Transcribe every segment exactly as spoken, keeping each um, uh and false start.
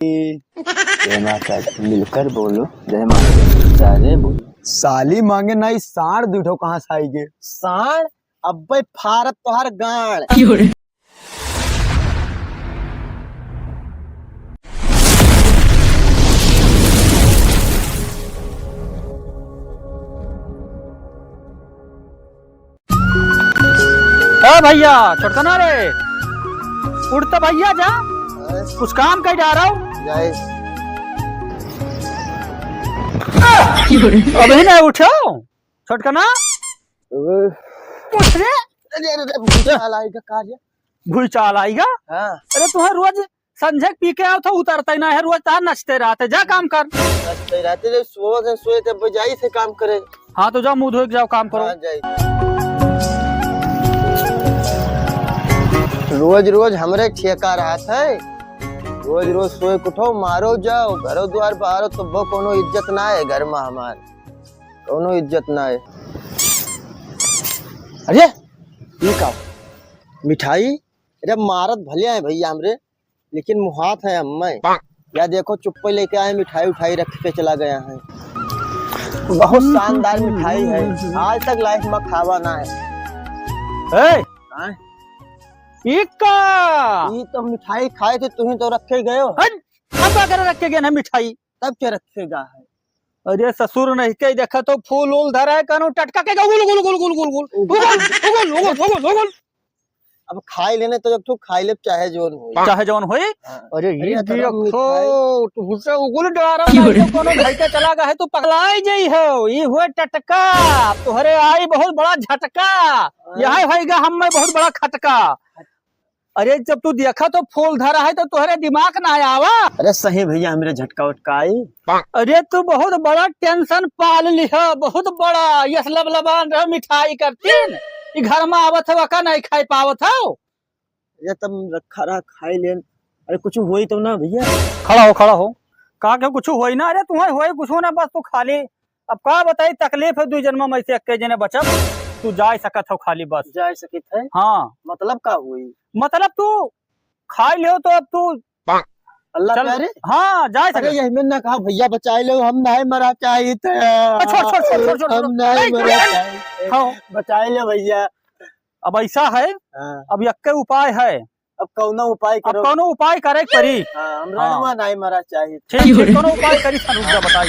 की। जय माता दी। मिलकर बोलो, जय माता दी। सारे बोलो। साली मांगे नाई, साँड़ दुइ ठो कहाँ से आइगे? साँड़? अब्बे फारत तोहार गाँड़। ए भैया, छोटकना रे, उठ तो भैया जा, कुछ काम कर जा रहा हूँ। जाए। अबे ना उठो, छोटकना। अबे। उठ रे। अरे, अरे, अरे, भूचाल आइगा का रे? भूचाल आइगा? हाँ। अरे, तुम्हें रोज संझे पी के आओ तो उतरते ना है, रोज तार नचते रहते, जा काम कर। नचते रहते, जब सुबह से सोए तब जाई से काम करे। हाँ, तो जाओ, मुँह धोए के जाओ, काम करो। हाँ, जाई। रोज रोज हमरे ठेका रहत है, रोज रोज सोए के उठो, मारो जाओ, घरो द्वार बहारो, तब्बो कोनो इज्जत ना है घर मा हमार, कोनो इज्जत ना है। अरे, ई का? मिठाई? अरे, मारत भले है भैया हमरे, लेकिन मुहात है हम्मे। या देखो, चुप्पे लेके आए, मिठाई उठाई रख के चला गया है। बहुत शानदार मिठाई है, आज तक लाइफ मा खावा ना है। ए! हाँ? ई का? ई तो मिठाई खाए थे, तुहीं तो रखे गए हो। हट! हम का करे रख के गए ना मिठाई? तब क्या रखेगा है? अरे ससुर नहीं के देखा तो फूल उल धरा है, कानू टटका के उगुल, उगुल, उगुल। अब खाई लेने तो एक ठो खाई ले, चाहे जौन होई। चाहे जौन होई? हाँ। अरे अरे, ये अतरम देखो, मिठाई। तू हुसे उगुल डरा रहा है, तो कोनो भाई के चला गया है, तू पगलाई जाई हो। ये हुए टटका, तोहरे आई बहुत बड़ा झटका। हाँ। यहाँ होइगा हम्मे बहुत बड़ा खटका। अरे जब तू देखा तो फूल धरा है तो तोहरे दिमाग ना आवा। अरे सही भैया, हमरे झटका उटका आई। अरे तू बहुत बड़ा टेंशन पाल लिहा, बहुत बड़ा। यस लबलबान रह मिठाई करतीन, ई घर मा आवत है, वका नहीं खाई पावत हो। अरे तब रखा रहा, खाई लेन। अरे कुछ होई तो ना भैया। खड़ा हो, खड़ा हो। का के कुछ होई ना? अरे तुम्हें होई कुछ ना, बस तू खाली अब का बताई, तकलीफ है, दुई जन्मा मा से एक्के जने बचब, तू जाए सकत हो खाली बस। जाए सकित है? हाँ। मतलब का हुई? मतलब तू खाई लियो तो अब तू अल्लाह चल, प्यारे। हाँ, जाए अरे सकत। यही में ना कहा भैया बचाए लो, हम नहीं मरा चाहित है। छोड़, छोड़, छोड़, छोड़, छोड़, हम छोड़। नहीं नहीं, मरा नहीं। चाहित है। हाँ। बचाए लो भैया। अब ऐसा है, हाँ। अब यक्के उपाय है। अब कौनो उपाय अब करो। कौनो उपाय करे के पड़ी। हाँ, हम हाँ। रणवा नहीं मरा चाहित। ठीक, ठीक, कौनो उपाय करी, रुक जा, बताई।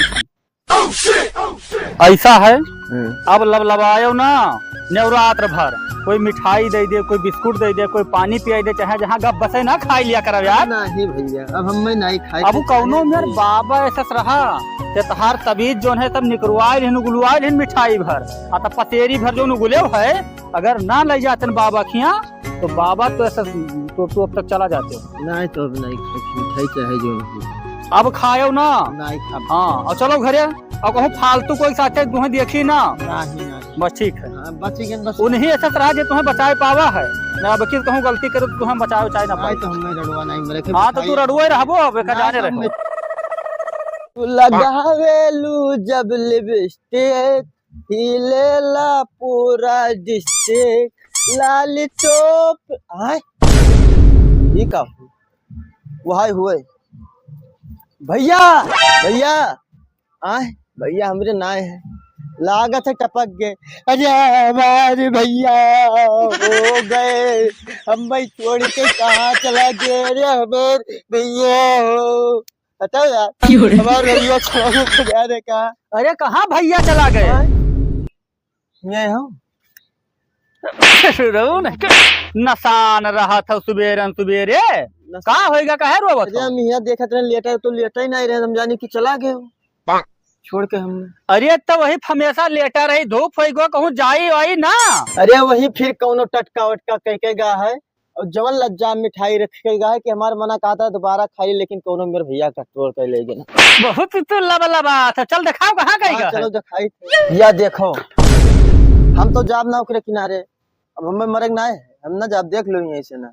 ऐसा है, हम्म। अब लबलबायो ना, नवरात्र भर कोई मिठाई दे दे, कोई बिस्कुट दे दे, कोई पानी पियाई दे, चाहे जहाँ गप बसे ना खाई लिया करब यार। नहीं भैया, अब हम नहीं खाई अब खाई कौनो खाई मेर खाई। बाबा ऐसा रहा कि तहार तबीयत जोन है, तब निकरवाइल हिन, उगलवाइल हिन मिठाई भर, आ तब पसेरी भर जोन उगलेव है, अगर ना ले जातन बाबा खिया, तो बाबा तो ऐसा, तो, तो अब तक चला जाते। नहीं तो अब नहीं खाई, मिठाई चाहे जो हो। अब खायो ना। नहीं खाब। हाँ, और चलो घरे। और कहूँ फालतू कोई साथे तुम्हें देखी ना। नहीं, नहीं। बस ठीक है। हाँ, बची गन बस। उन्हीं ऐसा रहा जे तुम्हें बचाए पावा है। ना अब की कहूँ गलती करो तो तुम्हें बचाए उचाए ना पाए। नहीं तो हमें रड़ुआ नहीं मरे के हाँ, तो तू मिठाई। रड़ुआ रहबो, अब एक नहीं जाने तो रहो। हमें तू लगावेलू जब लिपस्टिक, हिलेला पूरा डिस्ट्रिक्ट, लाली टोप। आय, ये का हुआ? वहाई हुए। भैया, भैया, आय, भैया हमरे नाय है। लागत है टपक गए। अरे हमारे भैया हो गए, हम भाई छोड़ के कहाँ चला गए? अरे हमारे भैया हो। बताओ यार, क्यों रे? हमार भैया छोड़ के जा रहे कहाँ? अरे, कहाँ भैया चला गए? हाँ? ये हो? रहो नहीं कर, नसान रहा था सुबेरन सुबेरे। नसान। का होएगा, काहे रोवत अरे, हो? हम यहाँ देखत रहे, लेटा तो लेटा ही नहीं रहे, हम जाने कि चला गए हो। छोड़ के हम। अरे, तो वही हमेशा लेटा रही, धूप होई गो, कहूँ जाई वाई ना। अरे, वही फिर कौनो टटका वटका कह के गा है। और जवन लज्जा मिठाई रख के गया है कि हमार मना कहा था दोबारा खाई, लेकिन कौनो मेरे भैया कंट्रोल कर ले गए। बहुत ही तो लबा लबा था। चल दिखाओ कहाँ गई हाँ, का चलो है? दिखाई। या देखो, हम तो जाब ना ओकरे किनारे, अब हमें मरे के ना है, हम ना जाब, देख लो यहीं से ना।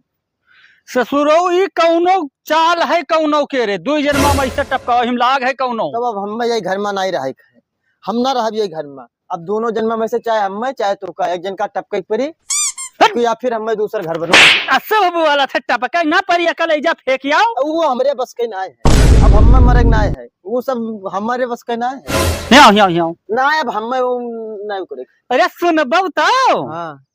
ससुरो ई कौनो चाल है कौनो के रे, दुई जन्मा में ऐसे टपकाओ हिम लाग है कौनो। तब अब हमें यही घर में नहीं रहे के है, हम ना रहब यही घर में। अब दोनों जन्मा में से चाहे हमें चाहे तो का एक जन का टपके परी, हट! या फिर हमें दूसर घर बनो। असो वाला था टपका ना परी, अकल ऐजा फेंक आओ। अब वो हमरे बस के ना है। हमें मरे के नाय है, वो सब हमारे बस के नाय है। हियाँ आओ, हियाँ आओ, हियाँ आओ। नाय, अब हमें वो नाय करे। अरे सुन बब तो। हाँ।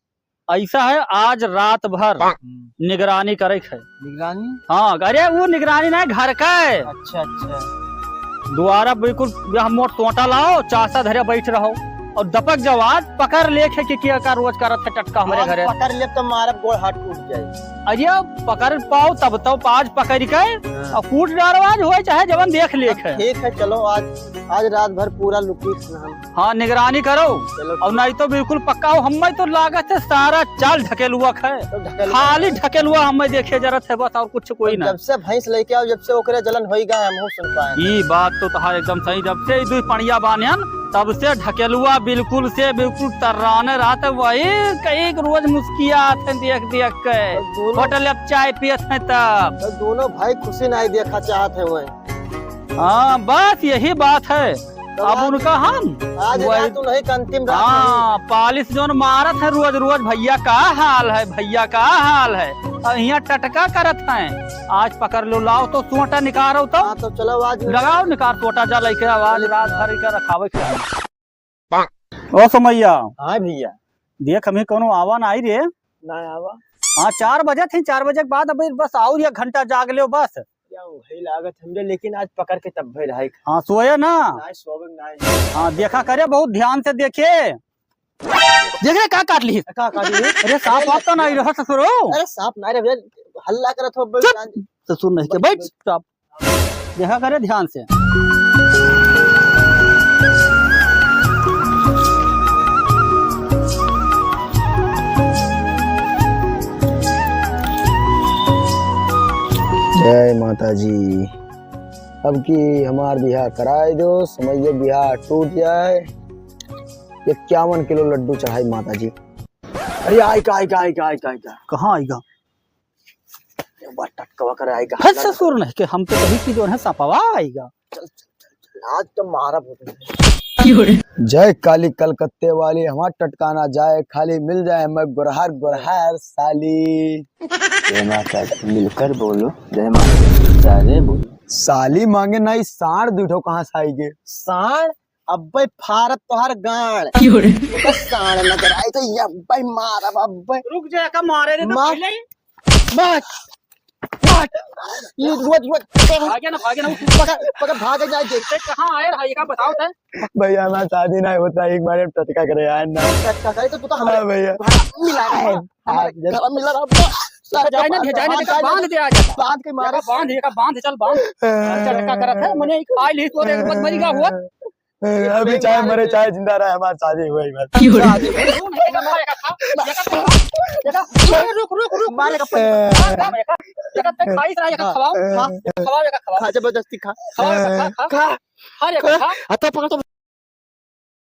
ऐसा है, आज रात भर हम्म। निगरानी करे के है। निगरानी? हाँ, अरे वो निगरानी ना, घर का है। अच्छा, अच्छा। दुआरा बिल्कुल यह मोट सोटा लाओ, चासा धरे बैठ रहो और दपक जाओ, आज पकड़ लेखे कि क्या का रोज करत है टटका हमरे आज घरे। पकड़ ले तो मारब, गोड़ हाथ टूट जाए। अरे पकड़ पाओ तब तो आज पकड़ के हाँ। और कूट डारो, आज होए चाहे जवन देख लेखे। ठीक है, चलो आज, आज रात भर पूरा लुकी हम। हाँ, निगरानी करो। चलो। और नहीं तो बिल्कुल पक्का हो, हमें तो लागत है सारा चाल ढकेलुआ का है। तो ढकेलुआ खाली का है। ढकेलुआ हमें देखे जरत है बस, और कुछ कोई तो ना। जब से भैंस लेके आओ, जब से ओकरे जलन होई गा, हमहू सुन पाए। ई बात तो तहार एकदम सही, जब से ई दुई पड़िया बान्हन, तब से ढकेलुआ बिल्कुल से बिल्कुल तर्राने रहत है, वही कई एक रोज मुस्कियात है देख देख के। तो दोनों होटल अब चाय पियत है तब। तो दोनों भाई खुशी नहीं देखा चाहत है वही। हाँ, बस यही बात है। तो अब आज, उनका हम आज वही रात उन्हीं का अंतिम रात हाँ, है। पालिश जोन मारत है रोज रोज, "भैया का हाल है, भैया का हाल है?" और हियाँ टटका करत हैं। आज पकड़ लो, लाओ तो सोटा निकारो तो। हाँ, तो चलो आज लगाओ निकार सोटा, जा लेके आओ, आज रात भर का रखावे के है। ओ समैया। हाँ भैया। देख, हमें कोनो आवा ना आई रे। ना आवा। हाँ, चार बजे थे, चार बजे के बाद अभी बस और एक घंटा जाग लियो बस। क्या वही लागत हमरे, लेकिन आज पकड़ के तब भइल है। हाँ, सोया ना। ना, सोवे ना। हाँ, देखा करे, बहुत ध्यान से देखे। देख रे, का काट ली? का काट ली? अरे, सांप वाप तो नहीं रहा ससुरो। अरे, सांप नहीं रहा, हल्ला करत हो, चुप। ससुर नहीं के, बैठ चुपचाप। देखा करे ध्यान से। जय माता जी। अब की हमार बियाह कराए दो, समैया बियाह टूट जाए। इक्यावन किलो लड्डू चढ़ाई माता जी। अरे आइगा, आइगा, आइगा, आइगा, आइगा। कहाँ आइगा? एक बार टटकवा करे आइगा। हट ससुर नहीं के, हम तो कही कि जो है सपवा आइगा। चल, चल, चल, चल, आज तो मारा बहुत है। जय काली कलकत्ते वाली, हमार टटकाना जाए खाली, मिल जाए हमें गुरहार, गुरहार साली। जय माता दी, मिलकर बोलो, जय माता दी, सारे बोलो। साली मांगे नहीं, साँड़ दुठो कहाँ से आइगे? साँड़? अब्बे फारत तोहार गाँड़। क्यों रे? बस साँड़ नजर आए तो ये अब्बे मारब अब्बे। रुक जा, का मारे रे तो मार। पहले ही। मार। मार। ये रुक, रुक। भागे ना, भागे ना, उठ। पकड़, पकड़, भागे जाए देख। ते कहाँ आए रहा, ये का बताओ ते? भैया, हमार शादी नहीं होता, एक बार टटका करे आए ना। टटका करे तो तू तो हमारे हाँ भैया। घर मिला रहा। हाँ, हमारे जब घर मिला रहा। जाए ना, जाए ना, बांध दे, आ जा। बांध के मारे। बांध, ये का बांध, चल बांध। हाँ। टटका करत है, मने एक आइल ही तो एक बार मरी गा हुआ। अभी चाहे मरे, चाहे जिंदा रहे, हमार शादी हुआ ही बस। शादी हुआ। रुक, रुक, रुक, रुक। मारे का पहले। खा, खा, खा, खा, खवाओ, खा, खवाओ, खा, खवाओ। खा, जबरदस्ती खा। खवाओ, खा, खा। खा। अरे, खा। खा। हत्था पकड़ तो।